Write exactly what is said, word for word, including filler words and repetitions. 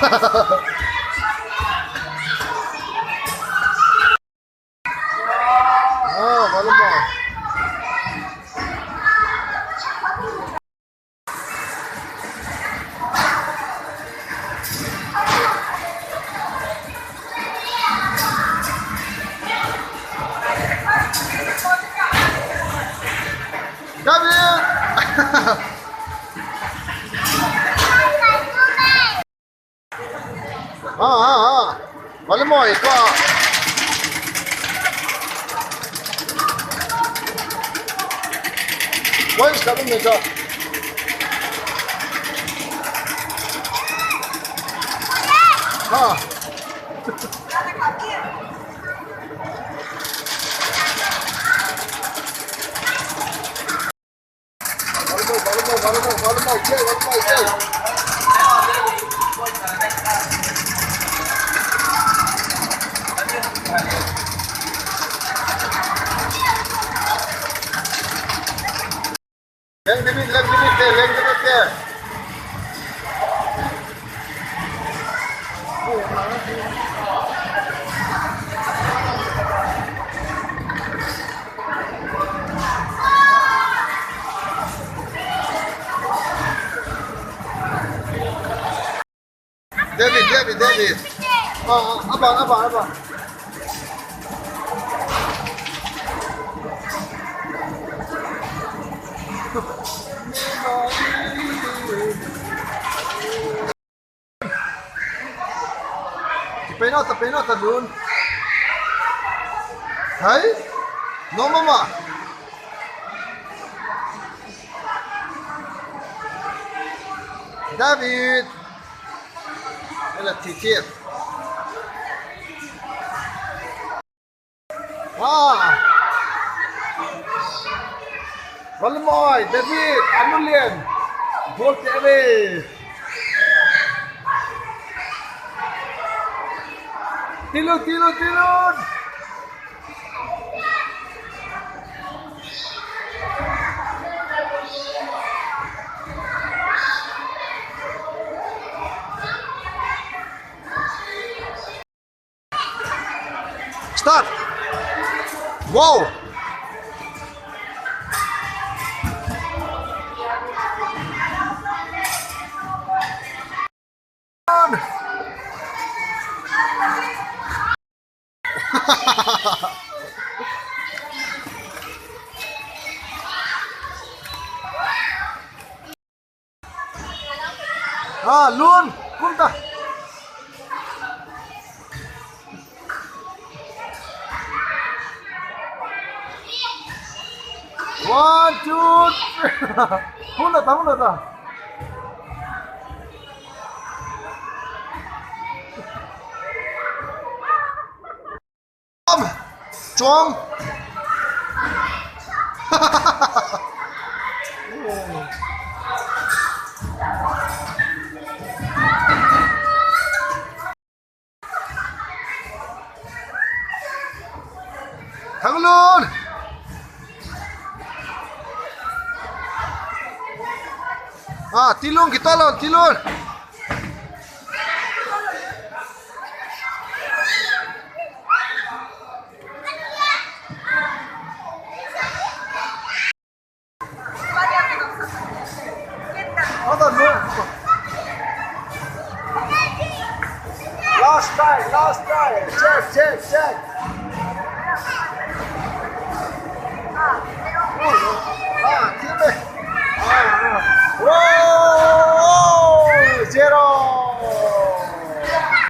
Ah, vale, vale. David! Ah, ah, ah. Vale, moi, pa. Moi, está no meio. Ah. Leng dibit, leng dibit te, leng dibit te. David, David, David. Ah, ah, abang, abang, abang. Peno ta, peno ta dun. Hai? No, mama. David. Ela titir. Ah. Valimoi, David, Anulian. Gol te ave. Tilun, tilun, tilun. Start. Wow. Ah, lun, kum ta. One, two, three. Hula ta, hula ta. Chong. Thanglun. Ah, Tilun, kita lo, Tilun. Last try, last try. Check, check, check.